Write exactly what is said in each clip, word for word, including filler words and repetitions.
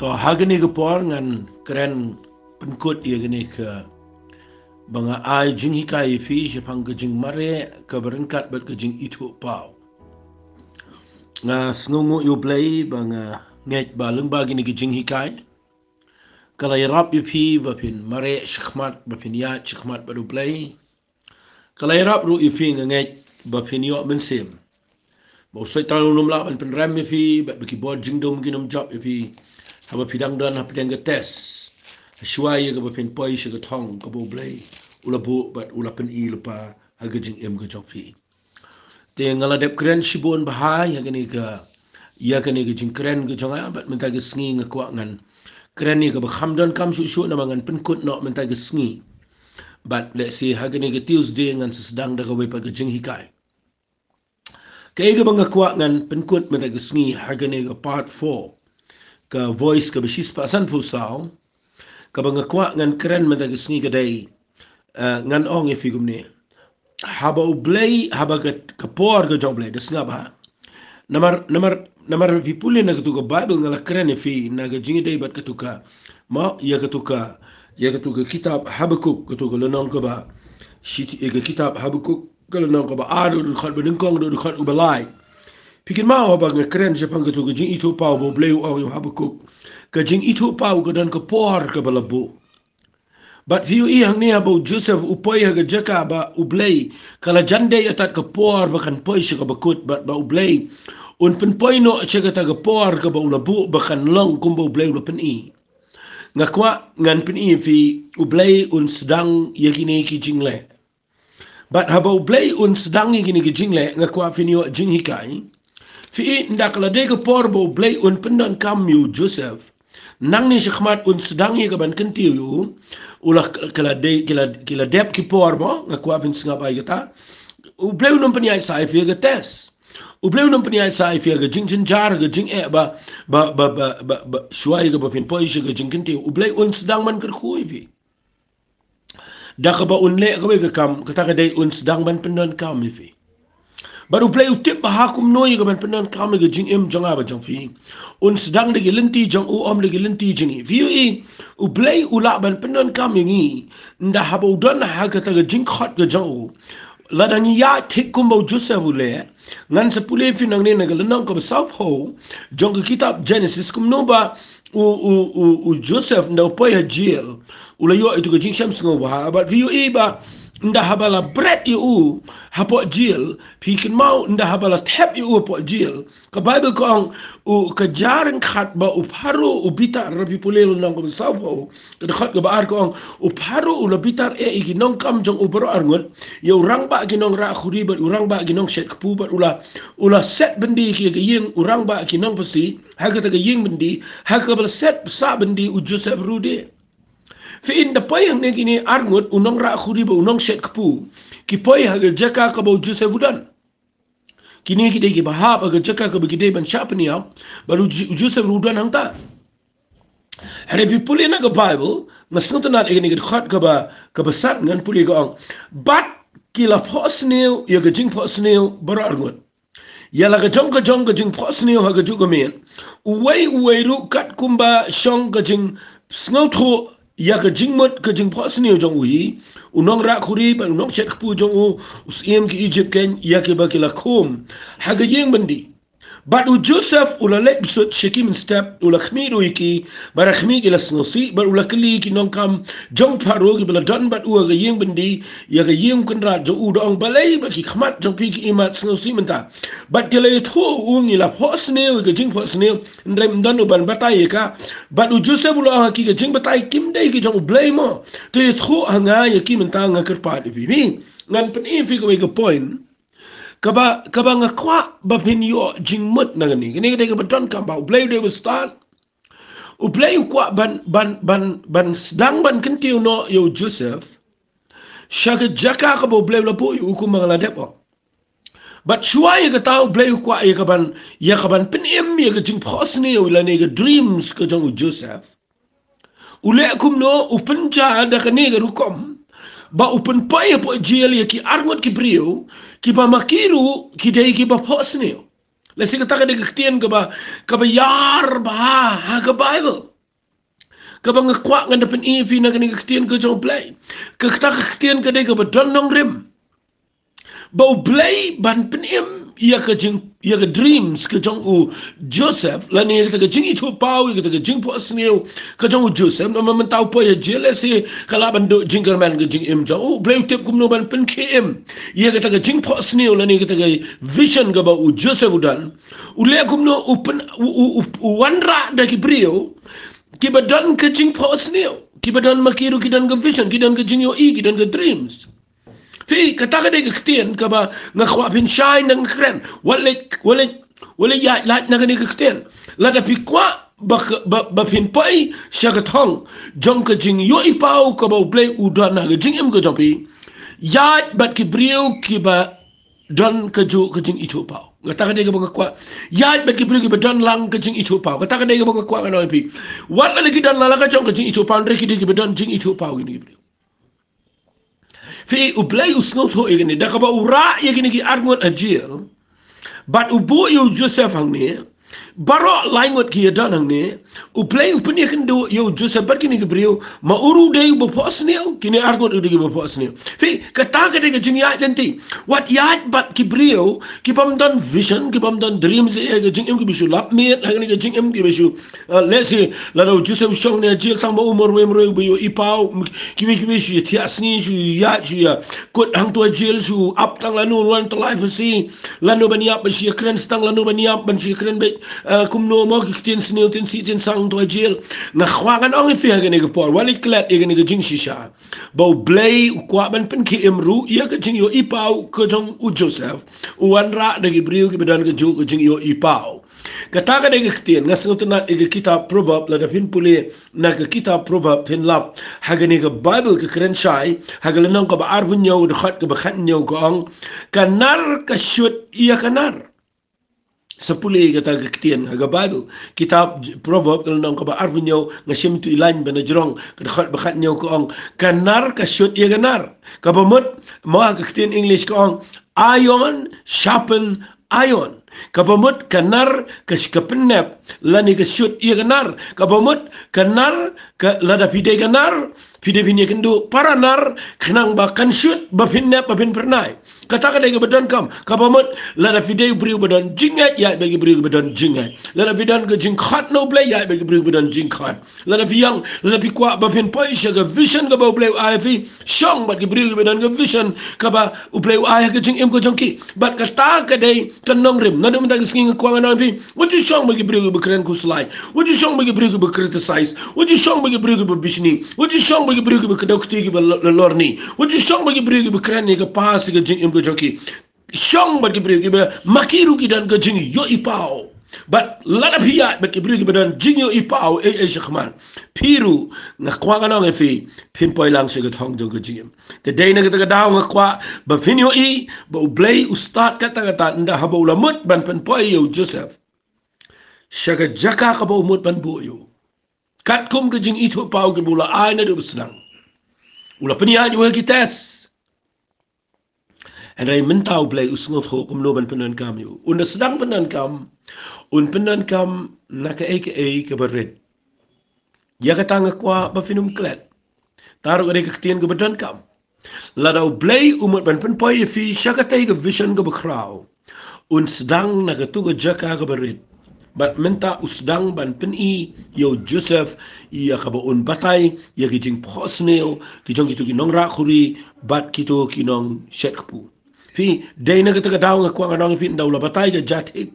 To, ha kane ka por ngan kren pynkut ïa kane ka, ba nga ai jinghikai ïa phi shaphang ka jingmareh kaba ryngkat bad ka jingithuhpaw. Nga sngewnguh ïa U Blei ba nga ngeit ba lyngba kine ki jinghikai ka la ïarap ïa phi ba phin mareh shakhmat, ba phin ïaid shakhmat bad U Blei. Ka la ïarap ruh ïa phi, nga ngeit ba phin ïoh mynsiem ba u Soitan un ym lah ban pynrem ïa phi, bad ba ki bor jingdum kin ym jop ïa phi haba phi dang don hapdeng ka test, shuwa ïa kaba phin poi sha ka thong kaba U Blei u la buh bad u la pyni lypa ha ka jingim ka jong phi. Te nga la dep kren shibun bha ïa kane ka, ïa kane ka jingkren ka jong nga, bad mynta ka sngi nga kwah ngan kren ïa kaba kham donkam shuh shuh, namar ngan pynkut noh mynta ka sngi. Bad lehse ha kane ka Tuesday ngan sa sdang da kawei pat ka jinghikai. Kaei kaba nga kwah ngan pynkut mynta ka sngi ha kane ka part four, ka voice kaba shispah sanphew saw, kaba nga kwah ngan kren mynta ka sngi ka dei, eh, ngan ong ïa phi kumne. Haba U Blei, haba ka, ka por ka jong U Blei, da sngap bha. Namar, namar, namar phi pule na katu ka Bible nga la kren ïa phi na ka jingïadei bad katu ka, mo, ïa katu ka, ïa katu ka kitab Habakuk, katu ka lynnong kaba shi, ïa ka kitab Habakuk, ka lynnong kaba ar, dkhot ba nyngkong, dkhot ba lai. Phi kynmaw haba nga kren shaphang katu ka jingithuhpaw ba U Blei u ong ïa u Habakuk, ka jingithuhpaw ka don ka por kaba la buh. Bad phi ïohi hangne haba u Joseph u poi ha ka jaka ba U Blei, ka la jan dei atat ka por ba kan poi sha kaba kut, bad ba U Blei un pynpoi noh sha kata ka por kaba u la buh ba kan long kumba U Blei u la pyni. Nga kwah ngan pyni ïa phi, U Blei un sdang ïa kine ki jingleh. Bad haba U Blei un sdang ïa kine ki jingleh, nga kwah phin ïoh jinghikai. Phi i, ynda ka la dei ka por ba U Blei un pyndonkam ïa u Joseph, nangne shakhmat un sdang ïa ka ban kyntiew ïa u. U la, ka la dei, ki la, ki la dep ki por mo, nga kwah phin sngap ïa kata. U Blei un ym pynïaid sa ïa phi ha ka test. U Blei un ym pynïaid sa ïa phi ha ka jingjynjar, ka jingeh ba, ba, ba, shuwa ïa kaba phin poi sha ka jingkyntiew. U Blei un sdang ban kyrkhu ïa phi. Da kaba un leh kawei ka kam, kata ka dei un sdang ban pyndonkam ïa phi. Bad U Blei u tip bha kumno ïa ka ban pyndonkam ïa ka jingim jong nga bad jong phi. Un sdang da ki lynti jong u, ym da ki lynti jong ngi. Phi ïohi, U Blei u lah ban pyndonkam ïa ngi, ynda haba u don ha kata ka jingkhot ka jong u. Lada ngi ïaid thik kumba u Joseph u leh, ngan sa pule ïa phi nangne na ka lynnong kaba sawphew jong ka kitab Genesis, kumno ba u, u, u, u Joseph ynda u poi ha jail, u la ïoh ïa tu ka jingshem sngewbha. Bad phi ïohi ba ynda haba la bret ïa u hapoh jail, phi kynmaw ynda haba la thep ïa u hapoh jail, ka Bible ka ong, u, ka jia ryngkat ba u Pharaoh u bitar. Phi pule lynnong kaba sawphew, ka dkhot kaba ar ka ong, u Pharaoh u la bitar eh ïa ki nongkam jong u baroh arngut, ïa u rangbah ki nongrah khuri bad u rangbah ki nongshet kpu, bad u la, u la set byndi ïa ki ha ka ïing u rangbah ki nongpasi, ha kata ka ïing byndi, ha kaba la set sah byndi u Joseph ruh de. Phi i, ynda poi hangne kine arngut, u nongrah khuri bad u nongshet kpu, ki poi ha ka jaka kaba u Joseph u don. Kine ki dei kiba hap ha ka jaka kaba ki dei ban shah pynïap, bad u J-, u Joseph ruh u don hangta. Hynrei phi pule na ka Bible, nga sngewtynnat ïa kane ka dkhot kaba, kaba san, ngan pule, ka ong, bad ki la phohsniew ïa ka jingphohsniew baroh arngut. Ïa la ka jong ka jong ka jingphohsniew ha kajuh ka miet, uwei uwei ruh katkum ba shong ka jingsngewthuh ïa ka jingmut ka jingphohsniew jong u hi. U nongrah khuri bad u nongshet kpu jong u, u syiem ki Egypt keiñ, ïa kiba ki la khum ha ka ïing byndi. Bad u Joseph u la leit bsut sha ki mynstep, u la khmih ruh ïa ki, bad ha khmih ki la sngewsih, bad u la kylli ki nongkam jong Pharaoh kiba la don bad u ha ka ïing byndi, ïa ka ïing kynrad jong u, da ong, balei ba ki khmat jong phi ki imat sngewsih mynta? Bad ki la ïathuh, u, ngi la phohsniew ïa ka jingphohsniew, hynrei ym don u ban batai ïa ka. Bad u Joseph u la ong ha ki, ka jingbatai kim dei ka jong U Blei mo? To ïathuh ha nga ïa ki mynta, nga kyrpad ïa phi. Ngan pyni ïa phi kawei ka point kaba, kaba nga kwah ba phin ïoh jingmut na kane. Kane ka dei kaba donkam, ba U Blei u dei uba stad. U Blei u kwah ban, ban, ban, ban sdang ban kyntiew noh ïa u Joseph sha ka jaka kaba U Blei u la buh ïa u, kumba nga la dep ong. Bad shuwa ïa kata U Blei u kwah ïa ka ban, ïa ka ban pynim ïa ka jingphohsniew lane ka dreams ka jong u Joseph. U leh kumno? U pynjah da kane ka rukom ba u pynpoi hapoh jail ïa ki arngut ki briew kiba ma ki ruh ki dei kiba phohsniew. Lehse kata ka dei ka ktien kaba, kaba ïar bha ha ka Bible. Kaba nga kwah ngan da pyni ïa phi na kane ka ktien ka jong U Blei. Kata ka ktien ka dei kaba don nongrim. Ba U Blei ban pynim ïa ka jing, ïa ka dreams ka jong u Joseph, lane ïa kata ka jingithuhpaw, ïa kata ka jingphohsniew ka jong u Joseph, namar mynta u poi ha jail, lehse ka lah ban duh jingkyrmen ka jingim jong u. U Blei u tip kumno ban pynkhie im ïa kata ka jingphohsniew lane ïa kata ka vision kaba u Joseph u don. U leh kumno, u pyn, u, u, u, u wanrah da ki briew kiba don ka jingphohsniew, kiba don, ma ki ruh ki don ka vision, ki don ka jingïohi, ki don ka dreams. Phi, kata ka dei ka ktien kaba nga kwah phin shai na nga kren. Wat leh, wat leh, wat leh ïaid lait na kane ka ktien. Lada phi kwah ba ka, ba, ba phin poi sha ka thong jong ka jingïohipaw kaba U Blei u don ha ka jingim ka jong phi, ïaid bad ki briew kiba don kajuh ka jingithuhpaw. Kata ka dei kaba nga kwah. Ïaid bad ki briew kiba don lang ka jingithuhpaw. Kata ka dei kaba nga kwah ngan ong ïa phi. Wat lada ki don la la ka jong ka jingithuhpaw, hynrei ki dei kiba don jingithuhpaw kine ki briew. Phi, U Blei u sngewthuh ïa kine, da kaba u rah ïa kine ki arngut ha jail, bad u buh ïa u Joseph hangne, baroh lai ngut ki ïadon hangne, U Blei u pynïakynduh ïa u Joseph bad kine ki briew, ma u ruh u dei uba phohsniew, kine arngut u dei kiba phohsniew. Phi, kata ka dei ka jingïaid lynti. Wat ïaid bad ki briew kibym don vision, kibym don dreams ïa ka jingim, kiba shu lap miet ha kane ka jingim, kiba shu, uh, lehse lada u Joseph u shong ne ha jail tang ba u marwei marwei uba ïohipaw, kiwei kiwei shu ïa thiah sngi, shu ïaid, shu ïakut hangto ha jail, shu ap tang lano, wan tylli pasi, lano ban ïap, ba shu ïakren tang lano ban ïap, ban shu ïakren beit, eh, kumno mo, ki ktien sniew, ktien sih, ktien sang hangto ha jail. Nga kwah ngan ong ïa phi ha kane ka por, wat leh klet ïa kane ka jingshisha, ba U Blei u kwah ban pynkhie im ruh ïa ka jingïohipaw ka jong u Joseph. U wanrah da ki briew kiba don kajuh ka jingïohipaw. Kata ka dei ka ktien, nga sngewtynnat ïa ka kitab Proverb, lada phin pule na ka kitab Proverb phin lap, ha kane ka Baibl ka kren shai, ha ka lynnong kaba arphew hynñiew, dkhot kaba khathynñiew ka ong, ka nar ka shut ïa ka nar. Sa pule kata ka ktien ha ka Baibl, kitab Proverb ka lynnong kaba arphew hynñiew, nga shim tu i lain ba na jrong, ka dkhot ba khathynñiew ka ong, ka nar ka shut ïa ka nar. Kaba mut, mo ha ka ktien English ka ong, iron sharpen iron. Kaba mut ka nar ka sh-, ka pynnep lane ka shut ïa ka nar. Kaba mut ka nar ka, lada phi dei ka nar, phi dei phin ïakynduh para nar khnang ba kan shut, ba phin nep, ba phin phyrnai. Kata ka dei kaba donkam. Kaba mut lada phi dei u briew ba don jingngeit, ïaid bad ki briew kiba don jingngeit. Lada phi don ka jingkhot na U Blei, ïaid bad ki briew kiba don jingkhot. Lada phi ïeng, lada phi kwah ba phin poi sha ka vision kaba U Blei u ai ïa phi, shong bad ki briew kiba don ka vision kaba U Blei u ai ha ka jingim ka jong ki. Bad kata ka dei ka nongrim. Naduh mynta ka sngi nga kwah ngan ong ïa phi, wat ju shong bad ki briew kiba kren khuslai. Wat ju shong bad ki briew kiba criticize. Wat ju shong bad ki briew kiba bishni. Wat ju shong bad ki briew kiba kdew kti, kiba lo-, lo-, lorni. Wat ju shong bad ki briew kiba kren ïa ka past, ïa ka jingim ka jong ki. Shong bad ki briew kiba, ma ki ruh ki don ka jingïohipaw. Bad lada phi ïaid bad ki briew kiba don jingïohipaw, eh, eh, shakhmat, phi ruh, nga kwah ngan ong ïa phi, phin poi lang sha ka thong jong ka jingim. Te dei na kata ka daw nga kwah ba phin ïohi ba U Blei u stad katta katta, ynda haba u la mut ban pynpoi ïa u Joseph sha ka jaka kaba u mut ban buh ïa u. Katkum ka jingithuhpaw kaba u la ai naduh ba sdang, u la pynïaid ïa u ha ki test. Hynrei mynta U Blei u sngewthuh kumno ban pyndonkam ïa u. Un da sdang pyndonkam, un pyndonkam na kaei kaei kaba rit. Ïa kata nga kwah ba phin ym klet. Tang ruh ka dei ka ktien kaba donkam. Lada U Blei u mut ban pynpoi ïa phi sha katei ka vision kaba khraw, un sdang na katu ka jaka kaba rit. Bad mynta u sdang ban pyni ïa u Joseph ïa kaba un batai ïa ki jingphohsniew ki jong kitu ki nongrah khuri bad kitu ki nongshet kpu. Phi, dei na kata ka daw nga kwah ngan ong ïa phi, ynda u la batai ka jathik,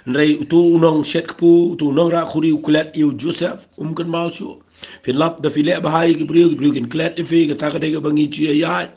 hynrei utu u nongshet kpu, utu u nongrah khuri u klet ïa u Joseph, um kynmaw shuh. Phin lap, da phi leh bha ïa ki briew, ki briew kin klet ïa phi, kata ka dei kaba ngi ju ïa ïaid.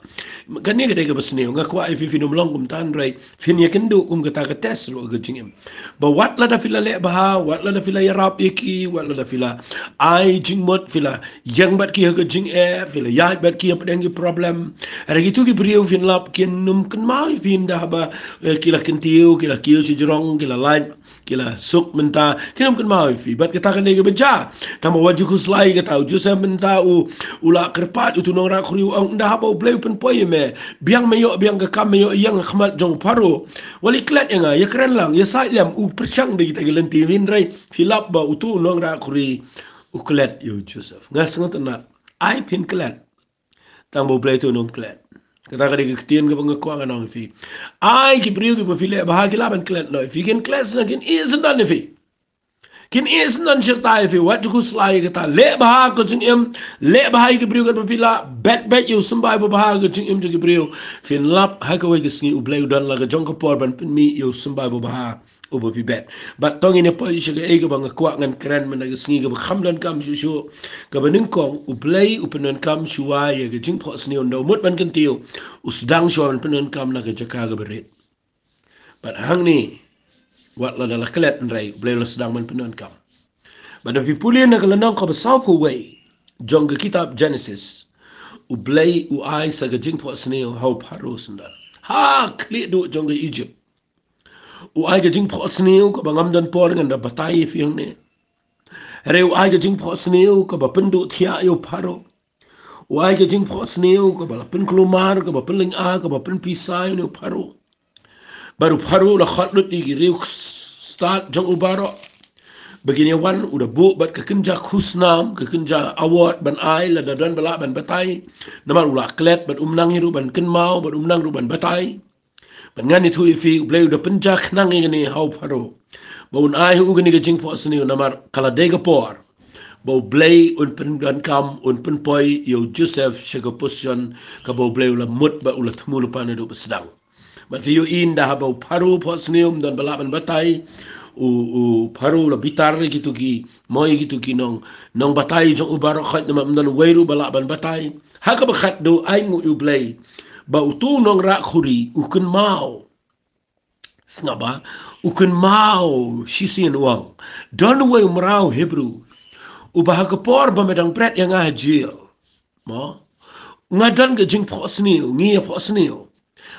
Kane ka dei kaba sniew, nga kwah ïa phi phin ym long kumta, hynrei phin ïakynduh kum kata ka test ruh ha ka jingim. Ba wat lada phi la leh bha, wat lada phi la ïarap ïa ki, wat lada phi la ai jingmut, phi la ïeng bad ki ha ka jingeh, phi la ïaid bad ki hapdeng ki problem, hynrei kitu ki briew phin lap kin ym kynmaw ïa phi, ynda haba, eh, ki la kyntiew, ki la kiew shajrong, ki la lait, ki la suk mynta, kin ym kynmaw ïa phi. Bad kata ka dei kaba jia. Tang ba wat ju khuslai, kata u Joseph mynta u, u la kyrpad, utu u nongrah khuri u ong, ynda haba U Blei u pynpoi ïa me, biang me ïoh, biang ka kam me ïoh ïeng ha khmat jong u Pharaoh. Wat leh klet ïa nga, ïakren lang, ïasaid lem, u pyrshang da kita ki lynti, hynrei phi lap ba utu u nongrah khuri u klet ïa u Joseph. Nga sngewtynnat. Ai phin klet. Tang ba u Blei te un ym klet. Kata ka dei ka ktien kaba nga kwah ngan ong ïa phi. Ai ki briew kiba phi leh bha ki lah ban klet noh ïa phi. Kin klet sngewbha kin ïeh syndon ïa phi. Kin ïeh syndon shirta ïa phi. Wat ju khuslai ïa kata. Leh bha ka jingim. Leh bha ïa ki briew kiba phi lah. Bet beit ïa u symbai babha ka jingim jong ki briew. Phin lap ha kawei ka sngi u Blei u don la ka jong ka por ban pynmih ïa u symbai babha. Uba phi bet. Bad tang ïa poi sha kaei kaba nga kwah ngan kren mynta ka sngi kaba kham donkam shuh shuh. Kaba nyngkong u Blei u pyndonkam shuwa ïa ka jingphohsniew, ynda u mut ban kyntiew u sdang shuwa ban pyndonkam na ka jaka kaba rit. Bad hangne wat la da la klet hynrei u Blei u la sdang ban pyndonkam. Bad da phi pule na ka lynnong kaba sawphew wei jong ka kitab Genesis, u Blei u ai sa ka jingphohsniew ha u Pharaoh syndon. Ha khlieh duh jong ka Egypt. U ai ka jingphohsniew kaba ngam don por ngan da batai ïa phi hangne. Hynrei u ai ka jingphohsniew kaba pynduh thiah ïa u Pharaoh. U ai ka jingphohsniew kaba la pynkulmar, kaba pynlynga, kaba pynpisa ïa une u Pharaoh. Bad u Pharaoh u la khot lut ïa ki riewstad jong u baroh ba kin ïa wan, u da buh bad ka kynja khusnam, ka kynja award ban ai lada don ba lah ban batai. Namar u la klet bad um nang hi ruh ban kynmaw bad um nang ruh ban batai. Bad ngan ïathuh ïa phi, u Blei u da pynjah khnang ïa kane ha u Pharaoh ba un ai ha u kane ka jingphohsniew, namar ka la dei ka por ba u Blei un pyndonkam, un pynpoi ïa u Joseph sha ka position kaba u Blei u la mut bad u la thmu lypa naduh ba sdang. Bad phi ïohi ynda haba u Pharaoh u phohsniew, ym don ba lah ban batai. U, u Pharaoh u la bitar ïa kito ki, mo ïa kito ki nong, nongbatai jong u baroh khoit, namar ym don uwei ruh ba lah ban batai. Ha kaba khatduh, ainguh ïa u Blei ba uto u nongrah khuri u kynmaw. Sngap ba u kynmaw shisien, u ong, don uwei u mraw Hebru uba ha ka por ba me dang bret ïa nga ha jel, mo, nga don ka jingphohsniew, ngi ïa phohsniew.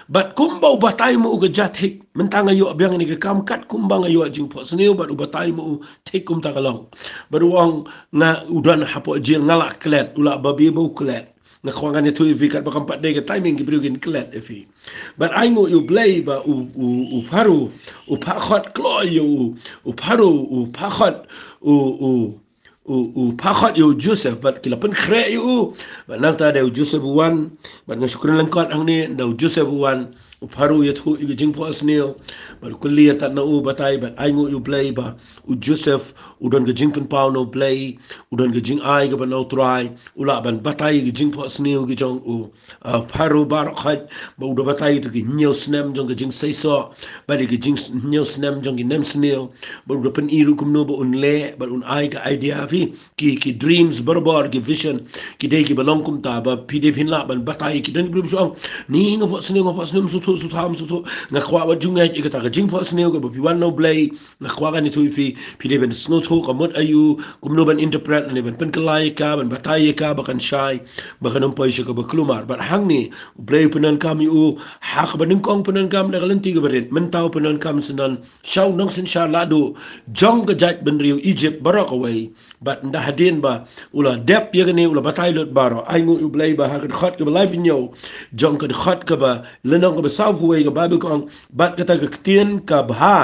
Bad kumba u batai ma u ka jia thik, mynta nga ïoh biang ïa kane ka kam kat kumba nga ïoh jingphohsniew, bad u batai ma u thik kumta ka long. Bad u ong, nga, u don hapoh jel, nga lah klet, u lah babe ba u klet. Nga kwah ngan ïathuh ïa phi katba kam pat dei ka timing ki briew kin klet ïa phi. Bad ainguh ïa u Blei ba u, u, u Pharaoh u phah khot kloi ïa u, u Pharaoh u phah khot, u, u, u, u phah khot ïa u Joseph bad ki la pynkhreh ïa u. Bad nangta da u Joseph u wan, bad nga shu kren lyngkot hangne, da u Joseph u wan, u Pharaoh u ïathuh ïa ka jingphohsniew. Bad u kylli ïa tad na u batai, bad ainguh ïa u Blei ba u Joseph u don ka jingpynpaw na u Blei, u don ka jingai kaba na u Trai, u lah ban batai ïa ka jingphohsniew ka jong u, ah, Pharaoh baroh khoit, bad u da batai ïa kito ki hynñiew snem jong ka jingseisoh, bad ïa ki jing, hynñiew snem jong ki nemsniew, bad u da pyni ruh kumno ba un leh, bad un ai ka idea phi, ki, ki dreams barabor, ki vision, ki dei kiba long kumta, ba phi dei phin lah ban batai, ki don ki briew ba shu ong, ni nga phohsniew, nga phohsniew, ym sngewthuh, sngewthuh, ym sngewthuh, nga kwah wat ju ngeit ïa kata ka jingphohsniew kaba phi wan na u Blei, nga kwah ngan ïathuh ïa phi, phi dei ban sngewthuh ka mut aïu, kumno ban interpret, lane ban pynkylla ïa ka, ban batai ïa ka, ba kan shai, ba kan ym poi sha kaba kulmar. Bad hangne, u Blei u pyndonkam ïa u, ha kaba nyngkong u pyndonkam da ka lynti kaba rit, mynta u pyndonkam syndon sha u nongsynshar lahduh jong ka jaitbynriew Egypt baroh kawei. Bad ynda hadien ba u la dep ïa kane, u la batai lut baroh, ainguh ïa u Blei ba ha ka dkhot kaba laiphew hynñiew jong ka dkhot kaba lynnong kaba sawphew wei ka Baibl ka ong, bad kata ka ktien ka bha ha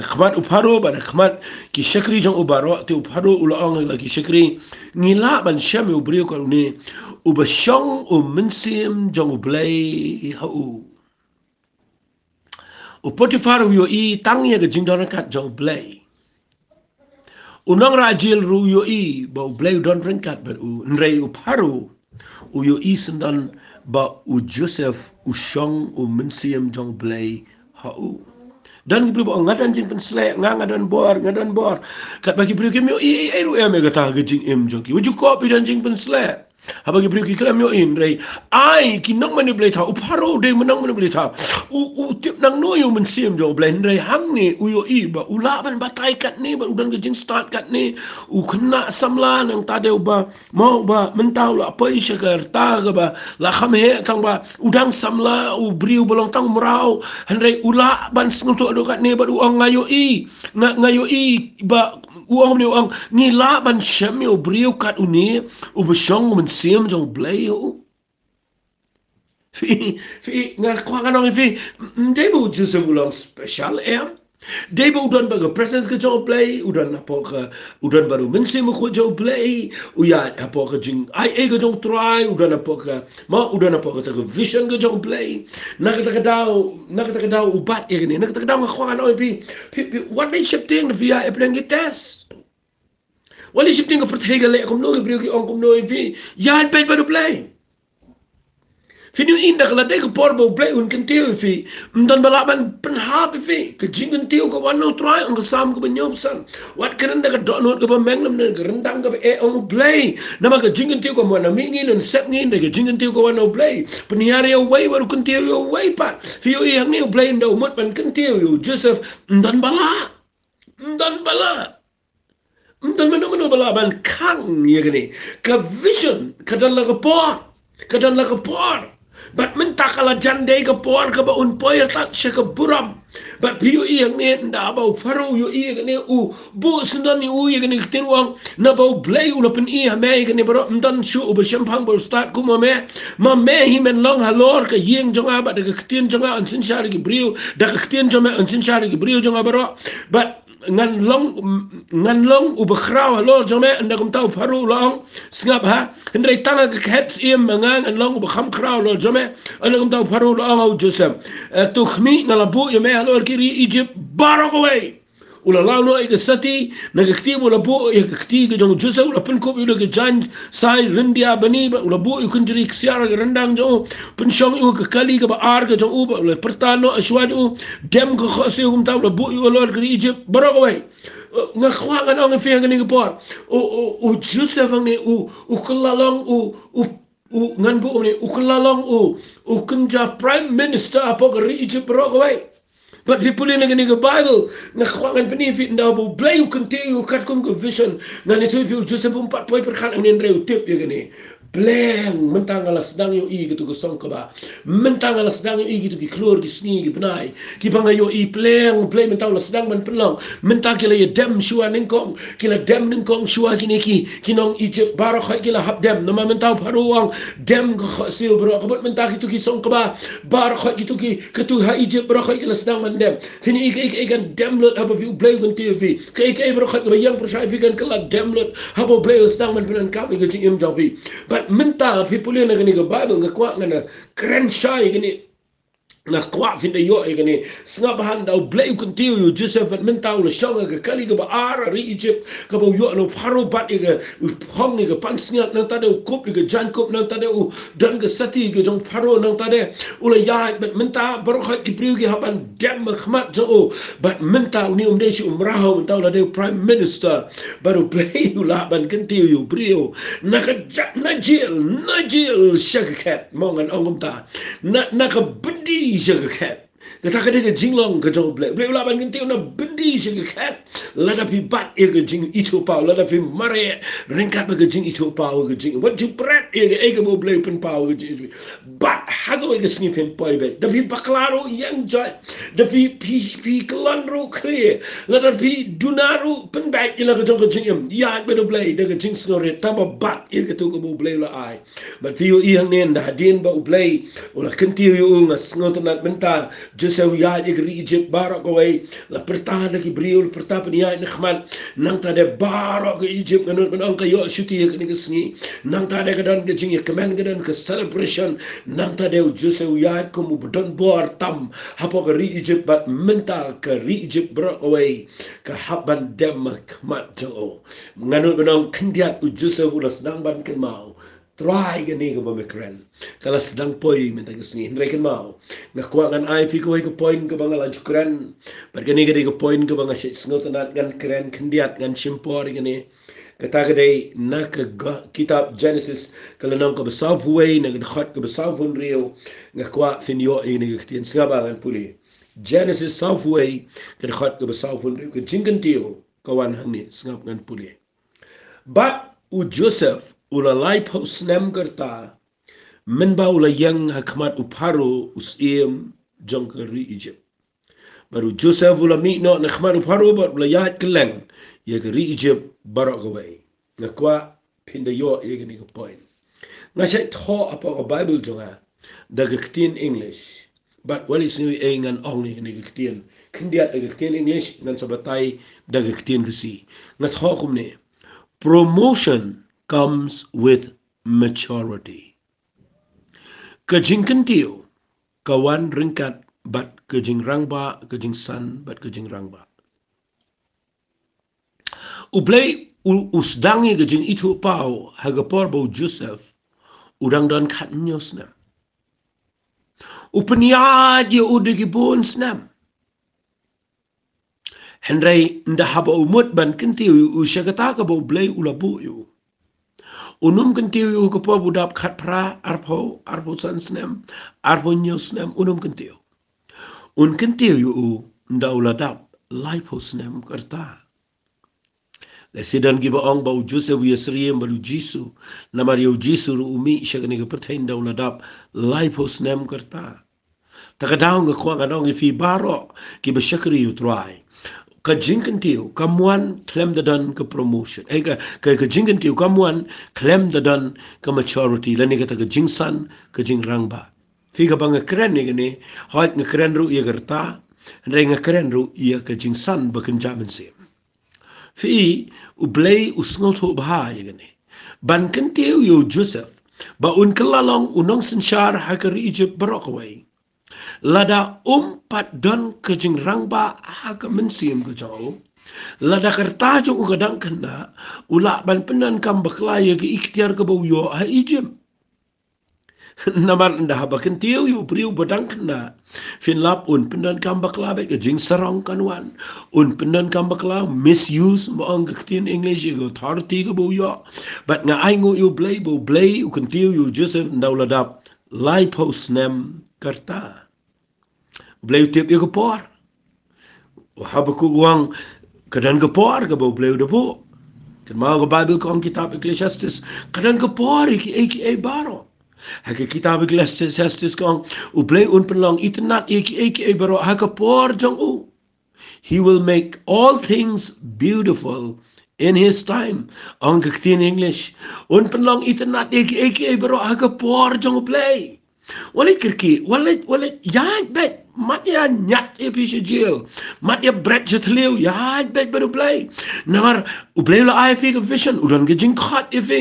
khmat u Pharaoh bad ha khmat ki shakri jong u baroh. Te u Pharaoh u la ong ïa la ki shakri, ngi lah ban shem ïa u briew kat une uba shong u mynsiem jong u Blei ha u. U Potiphar u ïohi tang ïa ka jingdon ryngkat jong u Blei. U nongrah jel ruh u ïohi ba u Blei u don ryngkat bad u, hynrei u Pharaoh u ïohi syndon ba u Joseph u shong u mynsiem jong u Blei ha u. Don ki briew ba ong nga don jingpynsleh, nga, nga don bor, nga don bor. Katba ki briew kim ïohi ei ei ruh em ïa kata ka jingim jong ki. Wat ju kwah phi don jingpynsleh. Haba ki briew ki khlem ïohi, hynrei ai ki nongmane blei thaw, u Pharaoh u dei u nongmane blei thaw. U, u tip nangno ïa u mynsiem jong u Blei, hynrei hangne u ïohi ba u lah ban batai katne, ba u don ka jingstad katne, u khynnah samla nangta dei uba, mo, uba mynta u la poi sha ka rta kaba la kham heh, tang ba u dang samla, u briew ba long tang u mraw, hynrei u lah ban sngewthuh haduh katne bad u ong nga ïohi, nga, nga ïohi ba u ong, une u ong, ngi lah ban shem ïa u briew kat une uba shong u mynsiem jong u Blei ha u. Phi, phi, nga kwah ngan ong ïa phi, ym dei ba u Joseph u long special em. Dei ba u don bad ka presence ka jong U Blei, u don hapoh ka, u don bad u Mynsiem Bakhuid jong U Blei, u ïaid hapoh ka jingai ei ka jong U Trai, u don hapoh ka, ma u don hapoh kata ka vision ka jong U Blei. Na kata ka daw, na kata ka daw u bat ïa kane, na kata ka daw nga kwah ngan ong ïa phi, phi, phi, wat leit sheptieng da phi ïa, eh, phi dang ki test. Wat leit sheptieng ka pyrthei ka leh kumno, ki briew ki ong kumno ïa phi. Ïaid beit bad U Blei. Phin ïohi ynda ka la dei ka por ba U Blei un kyntiew ïa phi, ym don ba lah ban pynhap ïa phi. Ka jingkyntiew ka wan na U Trai, ong ka Salm kaba hynñiewphew san. Wat kren da ka dohnud kaba meng lymne da ka ryndang kaba eh, ong U Blei. Namar ka jingkyntiew kam wan na mihngi ne na sepngi, ynda ka jingkyntiew ka wan na U Blei. Pynhiar ïa uwei wat u kyntiew ïa uwei pat. Phi ïohi hangne U Blei ynda u mut ban kyntiew ïa u Joseph, ym don ba lah. Ym don ba lah. Ym don mano mano ba lah ban khang ïa kane. Ka vision ka don la ka por. Ka don la ka por. Bad mynta ka la jan dei ka por kaba un poi artat sha ka burom. Bad phi ïohi hangne ynda ba u Pharaoh u ïohi ïa kane, u buh syndon ïa u ïa kane ka ktien, u ong, naba U Blei u la pyni ha me ïa kane baroh, ym don shuh uba shemphang bad u stad kum ma me. Ma me hi men long halor ka ïing jong nga bad da ka ktien jong nga yn synshar ïa ki briew, da ka ktien jong me yn synshar ïa ki briew jong nga baroh. Bad ngan long, ngan long uba khraw halor jong me. Ynda kumta u Pharaoh u la ong, sngap ha, hynrei tang ha ka khet syiem ma nga ngan long uba kham khraw halor jong me. Ynda kumta u Pharaoh u la ong ha u Joseph, eh, to khmih, nga la buh ïa me halor ki ri Egypt baroh kawei. U la law noh ïa ka sati, na ka kti ba u la buh ïa ka kti ka jong u Joseph, u la pynkup ïa u da ka jaiñ sai ryndia bani, bad u la buh ïa u kynjri ksiar ha ka ryndang jong u, pynshong ïa u ha ka kali kaba ar ka jong u, bad u la pyrta noh ha shuwa jong u, dem ka khohsiew. Kumta u la buh ïa u halor ka ri Egypt baroh kawei. Eh, nga kwah ngan ong ïa phi ha kane ka por, u, u, u Joseph hangne u, u kylla long u, u, u, ngan buh u ne, u kylla long u, u kynja prime minister hapoh ka ri Egypt baroh kawei. Bad phi pule na kane ka Bible, nga kwah ngan pyni ïa phi ynda ba U Blei u kyntiew ïa u katkum ka vision. Ngan ïathuh ïa phi, u Joseph um pat poi pyrkhat hangne, hynrei u tip ïa kane. Pleng, mynta nga la sdang ïohi katu ka song kaba. Mynta nga la sdang ïohi kitu ki khlur, ki sngi, ki bnai kiba nga ïohi. Pleng, pleng mynta u la sdang ban pynlong. Mynta ki la ïa dem shuwa nyngkong, ki la dem nyngkong shuwa kine ki, ki nong Egypt baroh khoit ki la hap dem. Namar mynta u Pharaoh u ong, dem ka khohsiew baroh. Ka mut mynta kitu ki song kaba, baroh khoit kitu ki, kitu ha Egypt baroh khoit ki la sdang ban dem. Phin ïohi kaei kaei kan dem lut haba phi, U Blei u kyntiew ïa phi. Kaei kaei baroh khoit kaba ïeng pyrshah ïa phi kan kylla dem lut haba U Blei u la sdang ban pyndonkam ïa ka jingim jong phi. Bad mynta phi pule na kane ka Bible, nga kwah ngan kren shai ïa kane. Nga kwah phin da ïoh ïa kane. Sngap ha, ynda U Blei u kyntiew ïa u Joseph bad mynta u la shong ha ka kali kaba ar ha ri Egypt, kaba u ïoh na u Pharaoh bat ïa ka, u phong ïa ka pansngiat, nangta de u kup ïa ka jaiñkup, nangta de u don ka sati ka jong u Pharaoh, nangta de u la ïaid. Bad mynta baroh khoit ki briew ki hap ban dem ha khmat jong u. Bad mynta une um dei shuh u mraw, mynta u la dei u prime minister. Bad U Blei u lah ban kyntiew ïa u briew na ka ja-, na jel, na jel sha ka khet. Mo, ngan ong kumta, na, na ka byndi sha ka khet. Kata ka dei ka jinglong ka jong U Blei. U Blei u lah ban kyntiew na byndi sha ka khet. Lada phi bat ïa ka jingithuhpaw, lada phi mareh ryngkat bad ka jingithuhpaw, ka jing, wat ju pret ïa kaei kaba U Blei u pynpaw, ka jing, bat ha kawei ka sngi phin poi beit. Da phi bakla ruh, ïeng joit. Da phi, phi, phi kyllon ruh, khlieh. Lada phi duna ruh, pynbeit ïa la ka jong ka jingim. Ïaid bad U Blei da ka jingsngewrit, tang ba bat ïa katu kaba U Blei u la ai. Bad phi ïohi hangne, ynda hadien ba U Blei u la kyntiew ïa u, nga sngewtynnat mynta Joseph u ïaid ïa ka ri Egypt baroh kawei, la pyrta da ki briew, la pyrta pynïaid na khmat. Nangta de baroh ka Egypt, nga nud ban ong, ka ïoh shuti ha kane ka sngi. Nangta de ka don ka jingïakmen, ka don ka celebration. Nangta de u Joseph u ïaid kum uba don bor tam hapoh ka ri Egypt, bad mynta ka ri Egypt baroh kawei ka hap ban dem ha khmat jong u. Nga nud ban ong khyndiat u Joseph u la sdang ban kynmaw, Trai, kane kaba me kren ka la sdang poi mynta ka sngi. Hynrei kynmaw, nga kwah ngan ai phi kawei ka point kaba nga la ju kren. Bad kane ka dei ka point kaba nga shait sngewtynnat ngan kren khyndiat, ngan shim por ïa kane. Kata ka dei na ka ga-, kitab Genesis, ka lynnong kaba sawphew wei, na ka dkhot kaba sawphew hynriew. Nga kwah phin ïoh ïa kane ka ktien. Sngap ba ngan pule. Genesis sawphew wei, ka dkhot kaba sawphew hynriew. Ka jingkyntiew ka wan hangne. Sngap ngan pule. Bad u Joseph u la laiphew snem ka rta, mynba u la ïeng ha khmat u Pharaoh, u syiem jong ka ri Egypt. Bad u Joseph u la mih noh na khmat u Pharaoh, bad u la ïaid kylleng ïa ka ri Egypt baroh kawei. Nga kwah phin da ïoh ïa kane ka point. Nga shait thoh hapoh ka Bible jong nga da ka ktien English. Bad wat lei sngew ei ngan ong ïa kane ka ktien khyndiat da ka ktien English, ngan sa batai da ka ktien Khasi. Nga thoh kumne: Promotion comes with maturity. Ka jingkyntiew ka wan ryngkat bad ka jingrangbah, ka jingsan bad ka jingrangbah. U Blei u, u sdang ïa ka jingithuhpaw ha ka por ba u Joseph u dang don khathynñiew snem. U pynïaid ïa u da ki bun snem. Hynrei ynda haba u mut ban kyntiew ïa u sha kata kaba u Blei u la buh ïa u, un ym kyntiew ïa u ha ka por ba u dap khatphra, arphew, arphew san snem, arphew hynñiew snem, un ym kyntiew. Un kyntiew ïa u ynda u la dap laiphew snem ka rta. Lehse don kiba ong ba u Joseph u ïasyriem bad u Jisu, namar ïa u Jisu ruh u mih sha kane ka pyrthei ynda u la dap laiphew snem ka rta. Ta ka daw nga kwah ngan ong ïa phi baroh kiba shakri ïa u Trai, ka jingkyntiew kam wan khlem da don ka promotion. Eh, ka, ka, ka jingkyntiew kam wan khlem da don ka maturity, lane kata ka jingsan, ka jingrangbah. Phi, kaba nga kren ïa kane, hooid nga kren ruh ïa ka rta, hynrei nga kren ruh ïa ka jingsan ba kynja mynsiem. Phi, u Blei u sngewthuh bha ïa kane. Ban kyntiew ïa u Joseph ba un kylla long u nongsynshar ha ka ri Egypt baroh kawei, lada um pat don ka jingrangbah ha ka mynsiem ka jong u, lada ka rta jong u ka dang khynnah, u lah ban pyndonkam bakla ïa ka iktiar kaba u ïoh ha Egypt. Namar ynda haba kyntiew ïa u briew ba dang khynnah, phin lap un pyndonkam bakla, bad ka jingsarong kan wan. Un pyndonkam bakla, misuse, ba ong ka ktien English, ïa ka authority kaba u ïoh. Bad nga ainguh ïa u Blei ba u Blei u kyntiew ïa u Joseph ynda u la dap laiphew snem ka rta. U Blei u tip ïa ka por. U Habakuk u ong ka don ka por kaba u Blei u da buh. Kynmaw ka Baibl ka ong, kitab Ecclesiastes, ka don ka por ïa kiei kiei baroh. Ha ka kitab Ecclesiastes ka ong, u Blei un pynlong itynnad ïa kiei kiei baroh ha ka por jong u. He will make all things beautiful in his time. Ong ka ktien English, un pynlong itynnad ïa kiei kiei baroh ha ka por jong u Blei. Wat leit kyrkieh, wat leit, wat leit, ïaid beit, mad ïa ñiad ïa phi sha jail, mad ïa bret sha thliew, ïaid beit bad u Blei. Namar u Blei u la ai ïa phi ka vision, u don ka jingkhot ïa phi.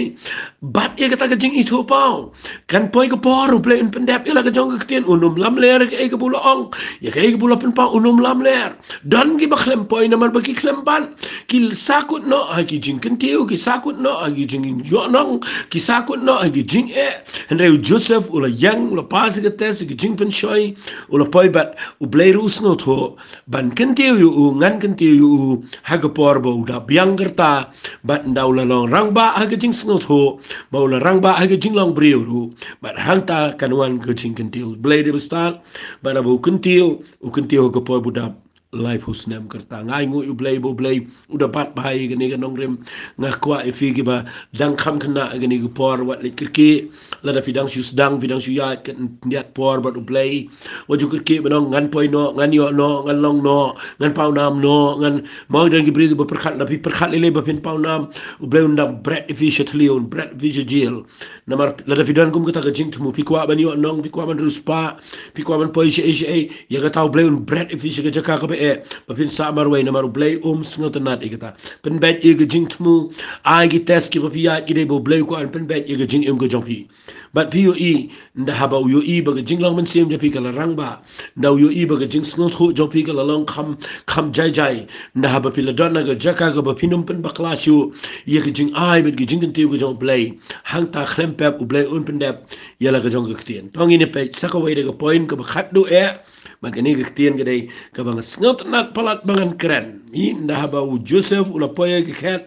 Bad ïa kata ka jingithuhpaw, kan poi ka por u Blei un pyndep ïa la ka jong ka ktien, un ym lamler ïa kaei kaba u la ong, ïa kaei kaba u la pynpaw un ym lamler. Don kiba khlem poi namar ba ki khlem ban, ki sahkut noh ha ki jingkyntiew, ki sahkut noh ha ki jingïohnong, ki sahkut noh ha ki jingeh. Hynrei u Joseph u la ïeng, u la pass ïa ka test, ïa ka jingpynshoi, u la poi bad u Blei ruh u sngewthuh ban kyntiew ïa u, ngan kyntiew ïa u ha ka por ba u da biang ka rta, bad ynda u la long rangbah ha ka jingsngewthuh, ba u la rangbah ha ka jinglong briew ruh, bad hangta kan wan ka jingkyntiew. Blei dei ba stad, bad haba u kyntiew, u kyntiew ha ka por ba u dap laiphew snem ka rta. Nga ainguh ïa u Blei ba u Blei u da bat bha ïa kane ka nongrim. Nga kwah ïa phi kiba dang kham khynnah ha kane ka por, wat leit kyrkieh. Lada phi dang shu sdang, phi dang shu ïaid khyndiat por bad u Blei, wat ju kyrkieh ban ong ngan poi noh, ngan ïoh noh, ngan long noh, ngan paw nam noh, ngan, mo, don ki briew kiba pyrkhat, lada phi pyrkhat lei lei ba phin paw nam, u Blei un da bret ïa phi sha thliew, un bret ïa phi sha jail. Namar lada phi don kum kata ka jingthmu, phi kwah ban ïohnong, phi kwah ban riewspah, phi kwah ban poi shaei shaei, ïa kata u Blei un bret ïa phi sha ka jaka kaba eh, ba phin sah marwei, namar u Blei um sngewtynnad ïa kata. Pynbeit ïa ka jingthmu, ai ki test kiba phi ïaid ki dei ba u Blei u kwah ban pynbeit ïa ka jingim ka jong phi. Bad phi ïohi, ynda haba u ïohi ba ka jinglong mynsiem jong phi ka la rangbah, ynda u ïohi ba ka jingsngewthuh jong phi ka la long kham, kham jai jai, ynda haba phi la don ha ka jaka kaba phin ym pynbakla shuh ïa ka jingai bad ka jingkyntiew ka jong u Blei, hangta khlem pep u Blei un pyndep ïa la ka jong ka ktien. To ngin ïa peit sa kawei de ka point kaba khatduh eh. Bad kane ka ktien ka dei kaba nga sngewtynnad palat ba ngan kren. Ynda haba u Joseph u la poi ha ka khet,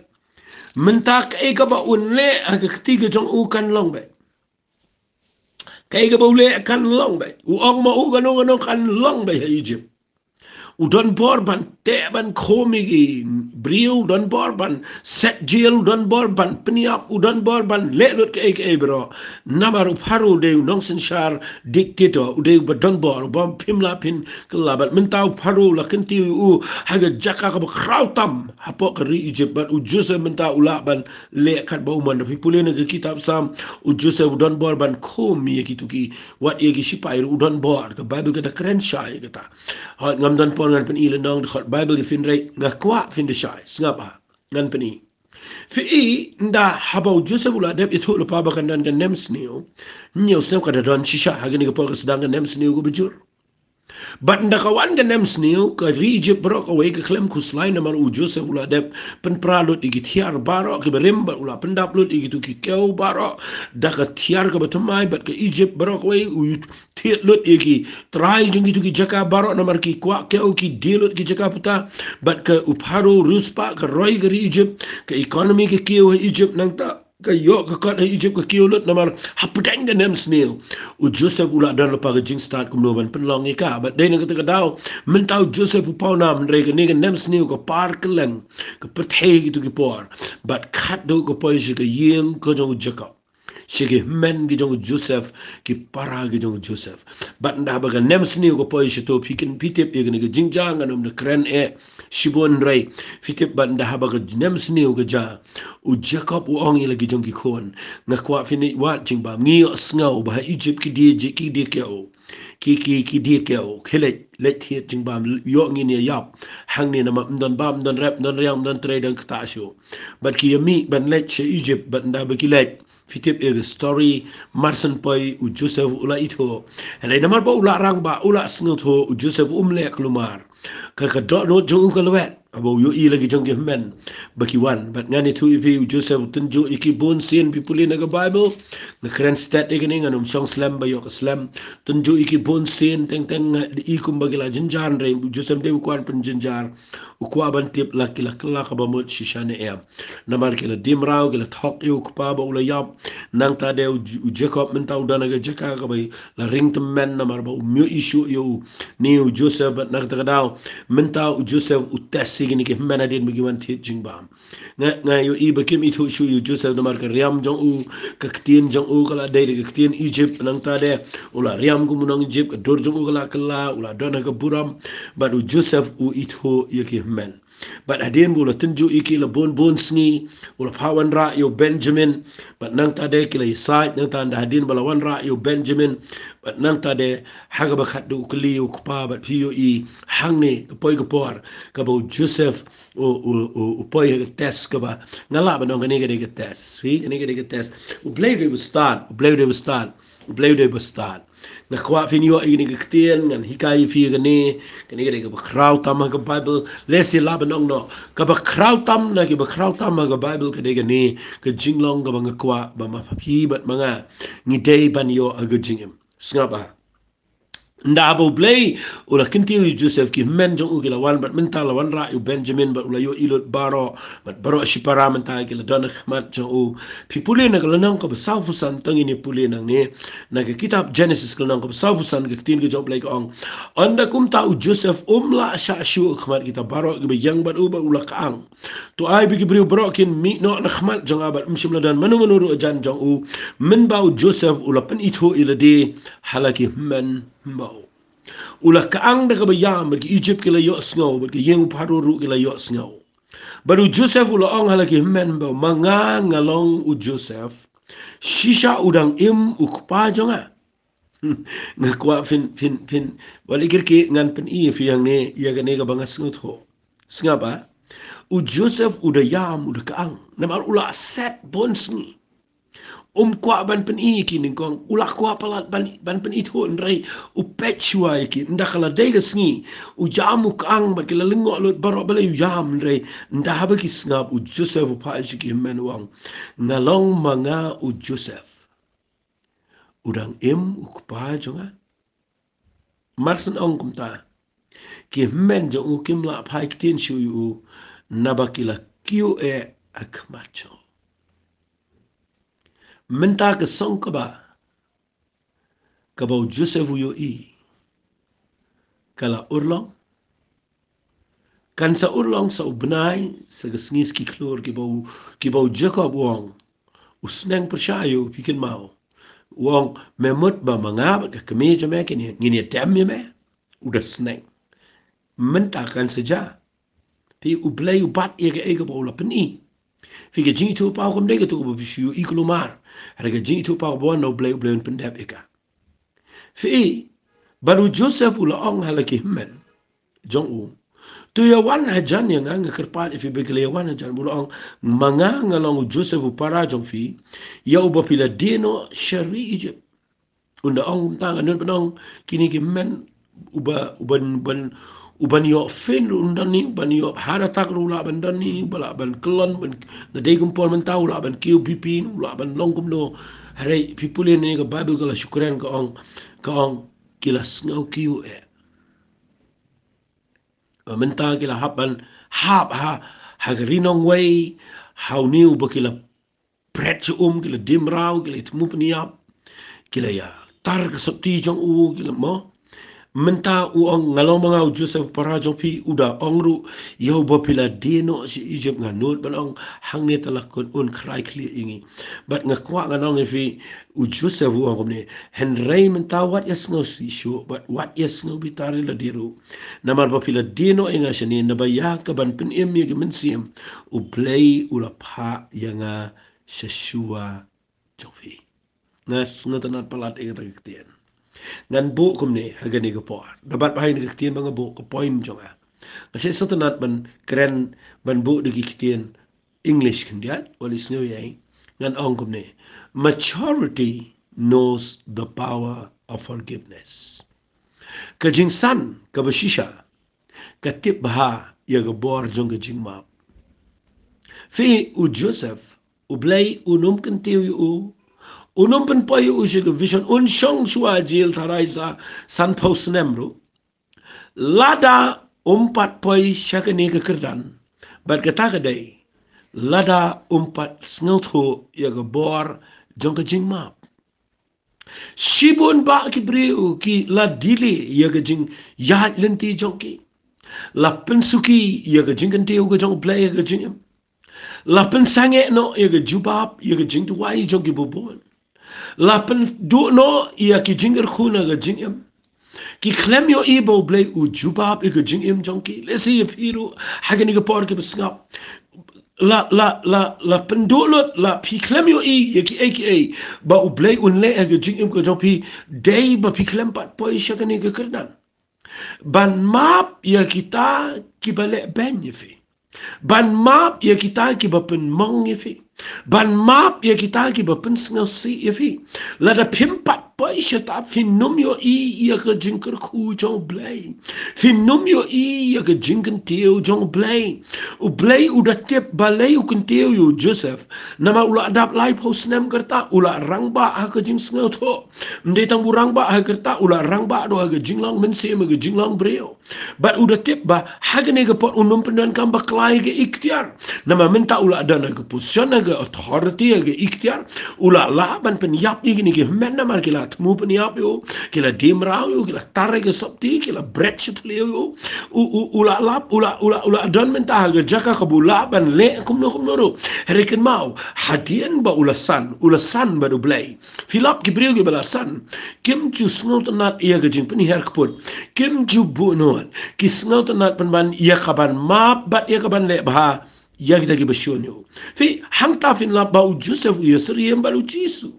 mynta kaei kaba un leh ha ka kti ka jong u kan long beit. Kaei kaba u leh kan long beit. U ong ma u kano kano kan long beit ha Egypt. U don bor ban teh ban khum ïa ki briew, u don bor ban set jail, u don bor ban pynïap, u don bor ban leh lut kaei kaei baroh. Namar u Pharaoh u dei u nongsynshar dictator, u dei uba don bor, uba phim lah phin kylla. Bad mynta u Pharaoh u la kyntiew ïa u ha ka jaka kaba khraw tam hapoh ka ri Egypt. Bad u Joseph mynta u lah ban leh katba u mon. Phi pule na ka kitab Salm, u Joseph u don bor ban khum ïa kito ki, wat ïa ki shipai ruh u don bor. Ka Baibl ka da kren shai ïa kata. Hooid, ngam don por ngan pyni lynnong, dkhot Baibl ïa phin rai, nga kwah phin da shai, sngap ha, ngan pyni. Phi i, ynda haba u Joseph u la dep ithuh lypa ba kan don ka nemsniew, hynñiew snem ka da don shisha, ha kane ka por ka sdang ka nemsniew kaba jur. Bad ynda ka wan ka nemsniew, ka ri Egypt baroh kawei ka khlem khuslai namar u Joseph u la dep pynpra lut ïa ki thiar baroh kiba rim, bad u la pyndap lut ïa kito ki kew baroh da ka thiar kaba thymmai, bad ka Egypt baroh kawei u thied lut ïa ki trai jong kito ki jaka baroh namar ki kwah kew, ki die lut ki jaka puta. Bad ka u Pharaoh riewspah ka roi ka ri Egypt, ka economy ka kiew ha Egypt, nangta ka ïoh ka kot ha Egypt ka kiew lut namar hapdeng ka nemsniew. U Joseph u la don lypa ka jingstad kumno ban pynlong ïa ka. Bad dei na kata ka daw mynta u Joseph u pawnam, hynrei kane ka nemsniew ka par kylleng, ka pyrthei kito ki por. Bad khatduh ka poi sha ka ïing ka jong u Jakob, sha ki hynmen ki jong u Joseph, ki para ki jong u Joseph. Bad ynda haba ka nemsniew ka poi shato, phi kin, phi tip ïa kane ka jingjia ngan ym da kren eh shibun, hynrei phi tip, bad ynda haba ka nemsniew ka jia, u Jakob u ong ïa la ki jong ki khun, nga kwah phin ïa wad jingbam, ngi ïohsngew ba ha Egypt ki die, ki die kew, ki, ki, ki die kew, ki leit, leit thied jingbam, ïoh ngin ïa ïap hangne namar ym don bam, ym don rep, ym don riang, ym don trei, don ktah shuh. Bad ki ïa mih ban leit sha Egypt, bad ynda ba ki leit, phi tip ïa ka story, mar shen poi u Joseph u la ithuh. Hynrei namar ba u la rangbah, u la sngewthuh, u Joseph um leh kulmar. Ka, ka dohnud jong u ka lwet haba u ïohi la ki jong ki hynmen ba ki wan. Bad ngan ithuh ïa phi, u Joseph u tynjuh ïa ki bun sien, phi pule na ka Baibl. Nga kren stet ïa kane, ngan ym shong slem ba ïoh ka slem. Tynjuh ïa ki bun sien, teng teng nga i kumba ki la jynjar, hynrei u Joseph ym dei u kwah pynjynjar. U kwah ban tip la ki la kylla kaba mut shisha ne em. Namar ki la die mraw, ki la thok ïa u kpa ba u la ïap. Nangta de u, u Jakob mynta u don ha ka jaka kaba la ring tymmen namar ba um ïohi shuh ïa une u Joseph. Bad na kata ka daw mynta u Joseph u test ïa kine ki hynmen hadien ba ki wan thied jingbam. Nga, nga ïohi ba kim ithuh shuh ïa u Joseph namar ka riam jong u, ka ktien jong u ka la dei da ka ktien Egypt. Nangta de u la riam kum u nong Egypt, ka dur jong u ka la kylla, u la don ha ka burom. Bad u Joseph u ithuh ïa ki hynmen. Bad hadien ba u la tynjuh ïa ki la bun bun sngi, u la phah wanrah ïa u Benjamin. Bad nangta de ki la ïasaid, nangta de hadien ba la wanrah ïa u Benjamin, bad nangta de ha kaba khatduh u kylli ïa u kpa, bad phi ïohi hangne ka poi ka por kaba u Joseph u, u, u, u poi ha ka test kaba nga lah ban ong kane ka dei ka test. Phi, kane ka dei ka test. U Blei u dei ba stad, u Blei u dei ba stad, u Blei u dei ba stad. Nga kwah phin ïoh ïa kane ka ktien, ngan hikai ïa phi ïa kane, kane ka dei kaba khraw tam ha ka Baibl. Lehse lah ban ong noh, kaba khraw tam na kiba khraw tam ha ka Baibl ka dei kane ka jinglong kaba nga kwah ba ma phi bad ma nga ngi dei ban ïoh ha ka jingim. Sngap ha. Ynda haba u Blei u la kyntiew ïa u Joseph, ki hynmen jong u ki la wan, bad mynta la wanrah ïa u Benjamin, bad u la ïohi lut baroh, bad baroh shipara mynta ki la don ha khmat jong u. Phi pule na ka lynnong kaba sawphew san, tang ïa ne pule nangne na ka kitab Genesis ka lynnong kaba sawphew san, ka ktien ka jong u Blei ka ong, ynda kumta u Joseph um lah shah shuh ha khmat kita baroh kiba ïeng bad u, bad u la kyang. To ai ba ki briew baroh kin mih noh na khmat jong nga, bad um shym la don mano mano ruh hajan jong u. Mynba u Joseph u la pynithuh ïa lade ha la ki hynmen hynbew. U la kyang da kaba ïam, bad ki Egypt ki la ïohsngew, bad ki ïing u Pharaoh ruh ki la ïohsngew. Bad u Joseph u la ong ha la ki hynmen hynbew, ma nga nga long u Joseph. Shisha u dang im u kpa jong nga. Nga kwah phin, phin, phin, wat la kyrkieh, ngan pyni ïa phi hangne ïa kane kaba nga sngewthuh. Sngap ha. U Joseph u da ïam, u da kyang namar u la set bun sngi. Um kwah ban pyni ïa ki nyngkong, u la kwah palat ban, ban pynithuh, hynrei u peit shuwa ïa ki. Ynda ka la dei ka sngi, u ïam u kyang, bad ki la lyngngoh lut baroh balei u ïam, hynrei ynda haba ki sngap, u Joseph u phah sha ki hynmen u ong, nga long ma nga u Joseph. U dang im u kpa jong nga. Mar shen ong kumta, ki hynmen jong u kim lah phai ktien shuh ïa u, naba ki la kiew eh ha khmat jong u. Mynta ka song kaba, kaba u Joseph u ïohi ka la urlong, Kan sa urlong sa u bnai, sa ka sngi ki khlur, kiba u, kiba u Jakob u ong, u sneng pyrshah ïa u, phi kynmaw. U ong, me mut ba ma nga bad ka kmie jong me kin ïa, ngin ïa dem ïa me. U da sneng. Mynta kan sa jia. Phi, U Blei u bat ïa kaei kaba u la pyni. Phi, ka jingïathuhpaw kam dei kato kaba phi shu ïohi kulmar. Hynrei ka jingïathuhpaw kaba wan na U Blei, U Blei un pyndep ïa ka. Phi, bad u Joseph u la ong ha la ki hynmen jong u, to ïa wan hajan ïa nga, nga kyrpad ïa phi ba ki la ïa wan hajan. U la ong, ma nga nga long u Joseph u para jong phi, ïa uba phi la die noh sha ri Egypt. Un da ong kumta, nga nud ban ong, kine ki hynmen, uba, uban, ban, uban ïoh fin ruh un don hi, uban ïoh heart attack ruh u lah ban don hi, uba lah ban kyllon, ban, na dei kum por mynta u lah ban kiew B P, u lah ban long kumno. Hynrei phi pule na ka Bible ka la shu kren, ka ong, ka ong, ki la sngew kiew eh. Mynta ki la hap ban hap ha, ha ka ri nongwei, ha une uba ki la pret sha um, ki la die mraw, ki la thmu pynïap, ki la ïa tar ka sopti jong u, ki la mo. Mynta u ong, nga long ma nga u Joseph para jong phi, u da ong ruh, ïa uba phi la die noh sha Egypt, nga nud ban ong, hangne te la kut un khrai khlieh ïa ngi. Bad nga kwah ngan ong ïa phi, u Joseph u ong kumne, hynrei mynta wat ïa sngewsih shuh, bad wat ïa sngew bitar ïa lade ruh. Namar ba phi la die noh ïa nga shane, naba ïa kaban pynim ïa ki mynsiem, U Blei u la phah ïa nga sha shuwa jong phi. Nga sngewtynnat palat ïa kata ka ktien. Ngan buh kumne ha kane ka por. Da bat ba ha kane ka ktien ba nga buh ka point jong nga. Nga sngewtynnat ban kren, ban buh da ki ktien English khyndiat, wat leit sngew ïa i. Ngan ong kumne. Maturity knows the power of forgiveness. Ka jingsan kaba shisha ka tip bha ïa ka bor jong ka jingmap. Phi, u Joseph, U Blei un ym kyntiew ïa u, un ym pynpoi ïa u sha ka vision, un shong shuwa jel tharai sa sanphew snem ruh, lada um pat poi sha kane ka kyrdan. Bad kata ka dei, lada um pat sngewthuh ïa ka bor jong ka jingmap. Shibun bah ki briew ki la delay ïa ka jingïaid lynti jong ki. La pynsuki ïa ka jingkyntiew ka jong U Blei ha ka jingim. La pynsangeh noh ïa ka jubab, ïa ka jingduwai jong ki bun. La pynduh noh ïa ki jingkyrkhu na ka jingim. Ki khlem ïohi ba U Blei u jubab ïa ka jingim jong ki. Lehse ïa phi ruh ha kane ka por kaba sngap. La, la, la, la pynduh lut, la phi khlem ïohi ïa kiei kiei ba U Blei un leh ha ka jingim ka jong phi, dei ba phi khlem pat poi sha kane ka kyrdan. Ban map ïa kita kiba leh beiñ ïa phi. Ban map ïa kita kiba pynmong ïa phi. Ban map ïa kita kiba pynsngewsih ïa phi. Lada phim pat poi shata, phin ym ïohi ïa ka jingkyrkhu jong U Blei. Phin ym ïohi ïa ka jingkyntiew jong U Blei. U Blei u da tip balei u kyntiew ïa u Joseph. Namar u la dap laiphew snem ka rta, u la rangbah ha ka jingsngewthuh. Ym dei tang ba u rangbah ha ka rta, u la rangbah ruh ha ka jinglong mynsiem, ha ka jinglong briew. Bad u da tip ba ha kane ka por un ym pyndonkam bakla ïa ka iktiar. Namar mynta u la don ha ka position, ha ka authority, ha ka iktiar, u la lah ban pynïap ïa kine ki hynmen namar ki la thmu pynïap ïa u, ki la die mraw ïa u, ki la tar ïa ka sopti, ki la bret sha thliew ïa u. U, u, u la lap, u la, u la, u la don mynta ha ka jaka kaba u lah ban leh kumno kumno ruh. Hynrei kynmaw, hadien ba u la san, u la san bad U Blei. Phi lap ki briew kiba la san, kim ju sngewtynnat ïa ka jingpynhiar kput, kim ju buh nud, ki sngewtynnat pynban ïa kaban map bad ïa kaban leh bha ïa kita kiba shun ïa u. Phi, hangta phin lap ba u Joseph u ïasyriem bad u Jisu.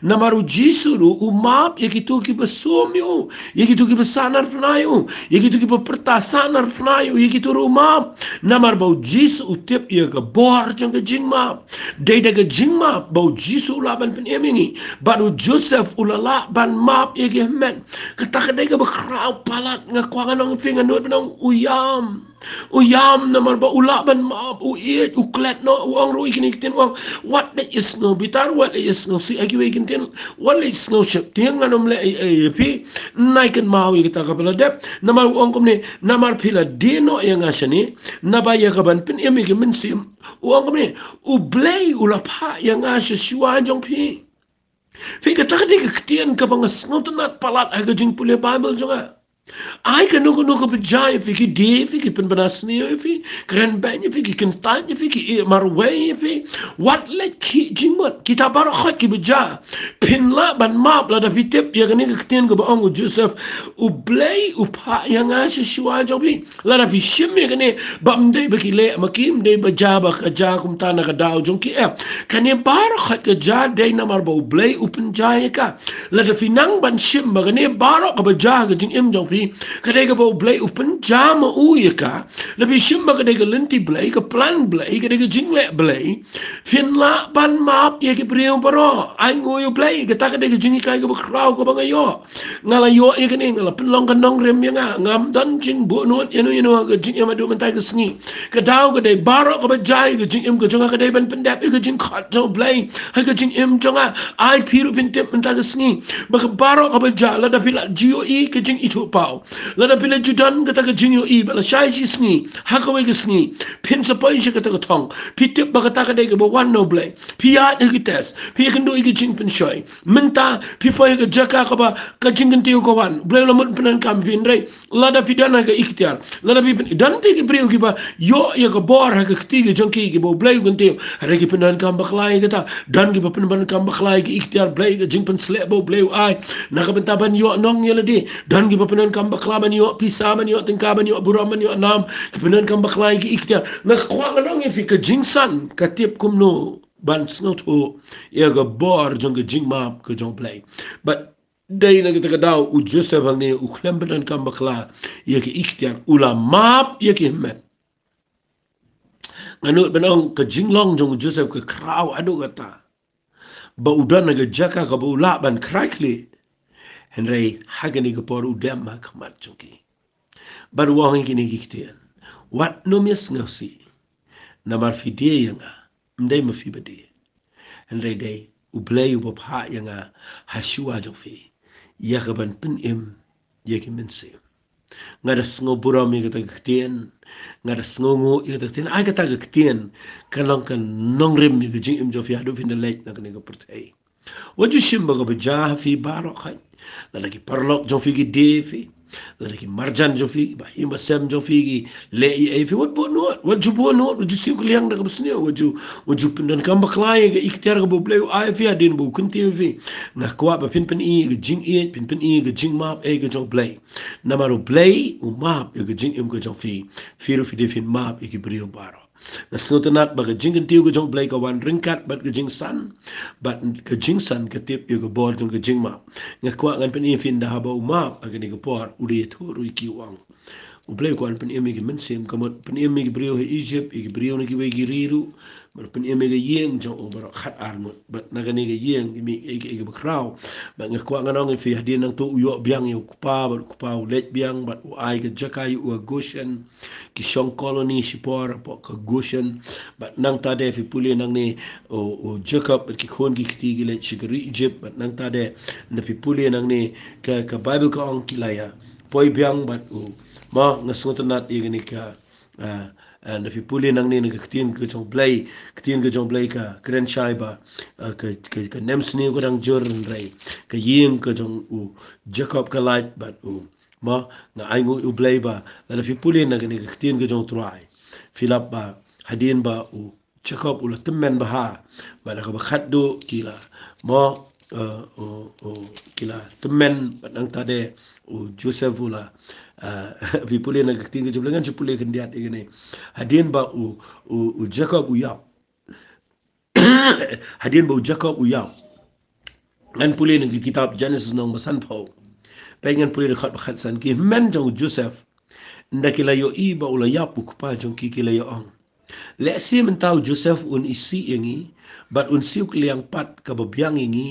Namar u Jisu ruh u map ïa kito kiba sum ïa u, ïa kito kiba sahnarphna ïa u, ïa kito kiba pyrta sahnarphna ïa u, ïa kito ruh u map. Namar ba u Jisu u tip ïa ka bor jong ka jingmap. Dei da ka jingmap ba u Jisu u lah ban pynim ïa ngi. Bad u Joseph u la lah ban map ïa ki hynmen. Kata ka dei kaba khraw palat, nga kwah ngan ong ïa phi, nga nud ban ong u ïam. U ïam namar ba u lah ban map, u ïeit, u klet noh, u ong ruh ïa kine ki ktien, u ong, wat leit ïasngew bitar, wat leit ïasngew sih ha kiwei ki ktien, wat leit sngew sheptieng, ngan ym leh ei ei ïa phi. Nai kynmaw ïa kata kaba la dep. Namar u ong kumne, namar phi la die noh ïa nga shane, naba ïa kaban pynim ïa ki mynsiem. U ong kumne, U Blei u la phah ïa nga sha shuwa jong phi. Phi, kata ka dei ka ktien kaba nga sngewtynnat palat ha ka jingpule Baibl jong nga. Ai kano kano kaba jia ïa phi, ki die ïa phi, ki pynbna sniew ïa phi, kren beiñ ïa phi, ki kyntait ïa phi, ki ïeh marwei ïa phi, wat leit khih jingmut. Kita baroh khoit kiba jia, phin lah ban map lada phi tip ïa kane ka ktien kaba ong u Joseph: U Blei u phah ïa nga sha shuwa jong phi. Lada phi shim ïa kane, ba ym dei ba ki leh ma ki, ym dei ba jia ba ka jia kumta na ka daw jong ki, em. Kane baroh khoit ka jia dei namar ba U Blei u pynjia ïa ka. Lada phi nang ban shim ba kane baroh kaba jia ha ka jingim jong phi ka dei kaba U Blei u pynjia ma u ïa ka, lada phi shim ba ka dei ka lynti Blei, ka plan Blei, ka dei ka jingleh Blei, phin lah ban map ïa ki briew baroh. Ai nguh ïa U Blei, kata ka dei ka jinghikai kaba khraw kaba nga ïoh. Nga la ïoh ïa kane, nga la pynlong ka nongrim ïa nga. Ngam don jingbuhnud ïano ïano ha ka jingim haduh mynta ka sngi. Ka daw ka dei baroh kaba jia ha ka jingim ka jong nga ka dei ban pyndep ïa ka jingkhot jong U Blei ha ka jingim jong nga. Ai phi ruh phin tip mynta ka sngi ba ka baroh kaba jia, lada phi la ju ïohi ka jingithuhpaw, lada phi la ju don kata ka jingïohi ba lashai shi sngi, ha kawei ka sngi phin sa poi sha kata ka thong, phi tip ba kata ka dei kaba wan na U Blei. Phi ïaid ha ki test, phi ïakynduh ïa ki jingpynshoi. Mynta phi poi ha ka jaka kaba ka jingkyntiew ka wan, U Blei u la mut pyndonkam ïa phi, hynrei lada phi don ha ka iktiar, lada phi pyn-, don te ki briew kiba ïoh ïa ka bor ha ka kti ka jong ki, kiba U Blei u kyntiew, hynrei ki pyndonkam bakla ïa kata. Don kiba pyndonkam bakla ïa ka iktiar Blei, ka jingpynsleh ba U Blei u ai na ka bynta ban ïoh nong ïa lade. Don kiba pyndonkam bakla ban ïoh pisa, ban ïoh tyngka, ban ïoh burom, ban ïoh nam. Ki pyndonkam bakla ïa ka iktiar. Nga kwah ngan ong ïa phi, ka jingsan ka tip kumno ban sngewthuh ïa ka bor jong ka jingmap ka jong U Blei. Bad dei na kata ka daw u Joseph hangne u khlem pyndonkam bakla ïa ka iktiar, u la map ïa ki hynmen. Nga nud ban ong ka jinglong jong u Joseph ka khraw haduh katta ba u don ha ka jaka kaba u lah ban krai khlieh. Hynrei ha kane ka por u dem ha khmat jong ki. Bad u ong ïa kine ki ktien: Wat nym ïa sngewsih, namar phi die ïa nga, ym dei ma phi ba die. Hynrei dei U Blei uba phah ïa nga ha shuwa jong phi ïa ka ban pynim ïa ki mynsiem. Nga da sngew burom ïa kata ka ktien, nga da sngew nguh ïa kata ka ktien. Ai kata ka ktien kan long ka nongrim ïa ka jingim jong phi haduh phin da leit na kane ka pyrthei. Wat ju shim ba kaba jia ha phi baroh khoit. Lada ki paralok jong phi ki die ïa phi, lada ki marjan jong phi, ba ïing ba sem jong phi ki leh ei ei ïa phi, wat buhnud, wat ju buhnud, wat ju siew kylliang da kaba sniew, wat ju, wat ju pyndonkam bakla ïa ka iktiar kaba U Blei u ai ïa phi hadien ba u kyntiew ïa phi. Nga kwah ba phin pyni ïa ka jingïeit, phin pyni ïa ka jingmap ei ka jong U Blei. Namar U Blei u map ïa ka jingim ka jong phi, phi ruh phi dei phin map ïa ki briew baroh. Nga sngewtynnat ba ka jingkyntiew ka jong U Blei ka wan ryngkat bad ka jingsan, bad ka jingsan ka tip ïa ka bor jong ka jingmap. Nga kwah ngan pyni ïa phi ynda haba u map ha kane ka por u la ïathuh ruh ïa ki, u ong: U Blei u kwah ban pynim ïa ki mynsiem, ka mut pynim ïa ki briew ha Egypt, ïa ki briew na kiwei ki ri ruh, bad pynim ïa ka ïing jong u baroh, khatar ngut. Bad na kane ka ïing ki mih ïa ki, ïa ki bakhraw. Bad nga kwah ngan ong ïa phi, hadien nangta u ïoh biang ïa u kpa, bad u kpa u leit biang, bad u ai ka jaka ïa u ha Goshen. Ki shong koloni shipor hapoh ka Goshen. Bad nangta de phi pule nangne u, u Jakob bad ki khun ki kti ki leit sha ka ri Egypt. Bad nangta de, nda phi pule nangne ka, ka Baibl ka ong ki la ïa poi biang bad u, ma nga sngewtynnat ïa kane ka, ah, ah, nda phi pule nangne na ka ktien ka jong U Blei, ktien ka jong U Blei ka kren shai ba, ah, ka, ka, ka nemsniew ka dang jur, hynrei ka ïing ka jong u Jakob ka lait bad u Ma, nga ainguh ïa U Blei ba lada phi pule na kane ka ktien ka jong U Trai, phi lap ba hadien ba u Jakob u la tymmen bha, bad na kaba khatduh ki la, ma, eh, u, u, ki la tymmen, bad nangta de u Joseph u la, eh, phi pule na ka ktien ka jong U Blei, ngan shu pule khyndiat ïa kane. Hadien ba u, u, u Jakob u ïap, hadien ba u Jakob u ïap. Ngan pule na ka kitab Genesis lynnong ba sanphew. Peit, ngan pule dkhot ba khatsan. Ki hynmen jong u Joseph, ynda ki la ïohi ba u la ïap u kpa jong ki, ki la ïa ong, lehse mynta u Joseph un isih ïa ngi, bad un siew kylliang pat kaba biang ïa ngi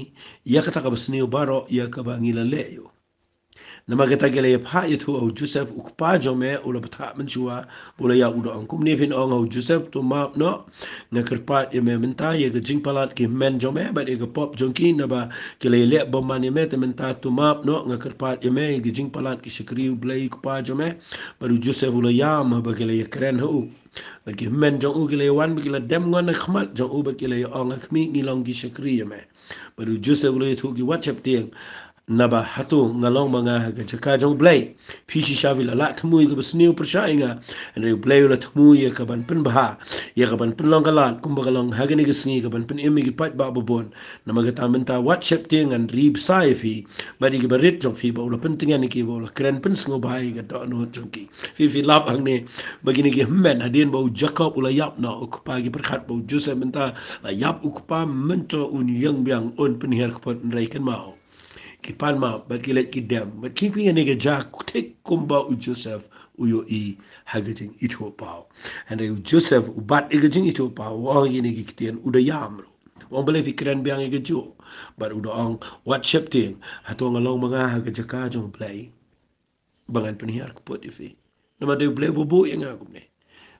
ïa kata kaba sniew baroh ïa kaba ngi la leh ïa u. Namar kata ki la ïa phah ïathuh ha u Joseph, u kpa jong me u la bthah mynshuwa ba u la ïap, u da ong, kumne phin ong ha u Joseph, to map noh, nga kyrpad ïa me mynta ïa ka jingpalat ki hynmen jong me bad ïa ka pop jong ki, naba ki la ïa leh bymman ïa me. Te mynta to map noh, nga kyrpad ïa me ïa ka jingpalat ki shakri U Blei, u kpa jong me. Bad u Joseph u la ïam haba ki la ïa kren ha u. Bad ki hynmen jong u ki la ïa wan bad ki la dem ngon ha khmat jong u bad ki la ïa ong, ha khmih, ngi long ki shakri ïa me. Bad u Joseph u la ïathuh ki wat sheptieng, Naba hato nga long ma nga ha ka jaka jong U Blei? Phi shisha phi la lah thmu ïa kaba sniew pyrshah ïa nga. Hynrei U Blei u la thmu ïa ka ban pynbha, ïa ka ban pynlong ka lad, kumba ka long ha kane ka sngi, ka ban pynim ïa ki paidbah babun. Namar kata mynta wat sheptieng, ngan ri bsa ïa phi bad ïa kiba rit jong phi ba u la pyntngen ïa ki, ba u la kren pynsngewbha ïa ka dohnud jong ki. Phi, phi lap hangne ba kine ki hynmen, hadien ba u Jakob u la ïap noh u kpa, ki pyrkhat ba u Joseph mynta la ïap u kpa, mynta un ïeng biang, un pynhiar kput. Hynrei kynmaw, ki pan map bad ki leit ki dem, bad ki phi ïa kane ka jaka thik kumba u Joseph u ïohi ha ka jingithuhpaw. Hynrei u Joseph u bat ïa ka jingithuhpaw, u ong ïa kine ki ktien, u da ïam ruh. U ong, balei phi kren biang ïa kajuh? Bad u da ong, wat sheptieng, hato nga long ma nga ha ka jaka jong U Blei ba ngan pynhiar kput ïa phi? Namar dei U Blei uba buh ïa nga kumne.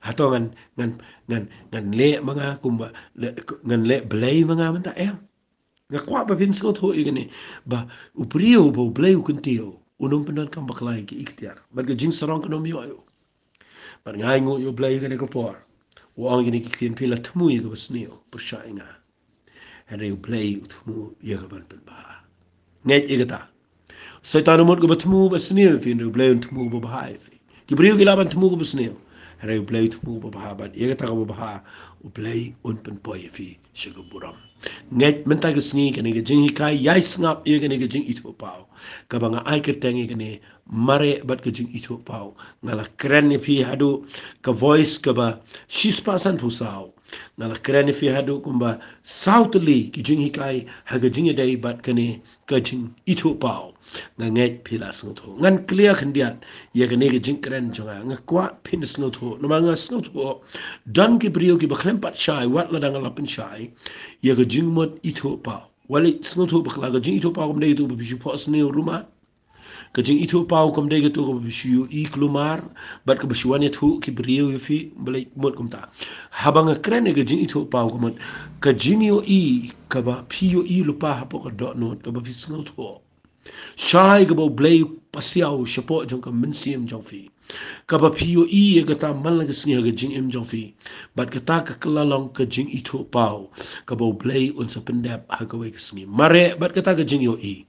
Hato ngan, ngan, ngan, ngan leh ma nga kumba, leh, ngan leh blei ma nga mynta, em? Nga kwah ba phin sngewthuh ïa kane, ba u briew ba U Blei u kyntiew, un ym pyndonkam bakla ïa ki iktiar, bad ka jingsarong kan ym ïoh ïa u. Bad nga ainguh ïa U Blei ïa kane ka por. U ong ïa kine ki ktien, phi la thmu ïa kaba sniew pyrshah ïa nga. Hynrei U Blei u thmu ïa ka ban pynbha. Ngeit ïa kata. Soitan u mut kaba thmu ba sniew ïa phi, hynrei U Blei un thmu ba bha ïa phi. Ki briew ki lah ban thmu kaba sniew, hynrei U Blei u thmu ba bha, bad ïa kata kaba bha U Blei un pynpoi ïa phi sha ka burom. Ngeit mynta ka sngi, kane ka jinghikai, ïai sngap ïa kane ka jingithuhpaw kaba nga ai kyrteng ïa kane, mareh bad ka jingithuhpaw. Nga la kren ïa phi haduh ka Voice kaba shispah sanphew saw. Nga la kren ïa phi haduh kumba saw tylli ki jinghikai ha ka jingïadei bad kane ka jingithuhpaw. Nga ngeit phi la sngewthuh. Ngan clear khyndiat ïa kane ka jingkren jong nga. Nga kwah phin sngewthuh, namar nga sngewthuh don ki briew kiba khlem pat shai wat lada nga la pynshai ïa ka jingmut ithuhpaw. Wat leit sngewthuh bakla, ka jingithuhpaw kam dei kato kaba phi shu phohsniew ruh ma. Ka jingithuhpaw kam dei kato kaba phi shu ïohi kulmar bad kaba shu wan ïathuh ki briew ïa phi, balei mut kumta. Haba nga kren ïa ka jingithuhpaw, ka mut ka jingïohi kaba phi ïohi lypa hapoh ka dohnud, kaba phi sngewthuh shai kaba U Blei u pasiaw shapoh jong ka mynsiem jong phi, kaba phi ïohi ïa kata man la ka sngi ha ka jingim jong phi. Bad kata ka kylla long ka jingithuhpaw kaba U Blei un sa pyndep ha kawei ka sngi. Mareh bad kata ka jingïohi,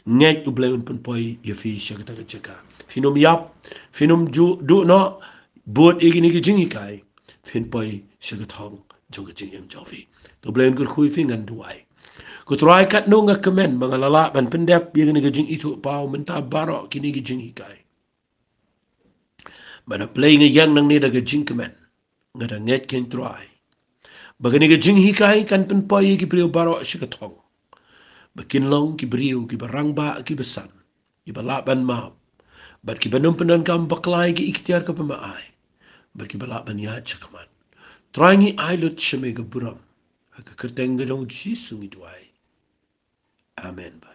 ngeit U Blei un pynpoi ïa phi sha kata ka jaka. Phin ym ïap, phin ym ju duh noh, bud ïa kine ki jinghikai, phin poi sha ka thong jong ka jingim jong phi. To U Blei un kyrkhu ïa phi, ngan duwai. Ko Trai, katno nga kmen ba nga la lah ban pyndep ïa kine ki jingithuhpaw mynta baroh kine ki jinghikai. Bad A Blei, nga ïeng nangne da ka jingkmen, nga da ngeit, ko Trai, ba kine ki jinghikai kan pynpoi ïa ki briew baroh sha ka thong, ba kin long ki briew kiba rangbah, kiba san, kiba lah ban map, bad kiba nym pyndonkam bakla ïa ki iktiar kaba me ai, bad kiba lah ban ïaid shakhmat. Trai, ngi ai lut sha me ka burom, ha ka kyrteng ka jong U Jisu ngi duwai. Amen, Pa.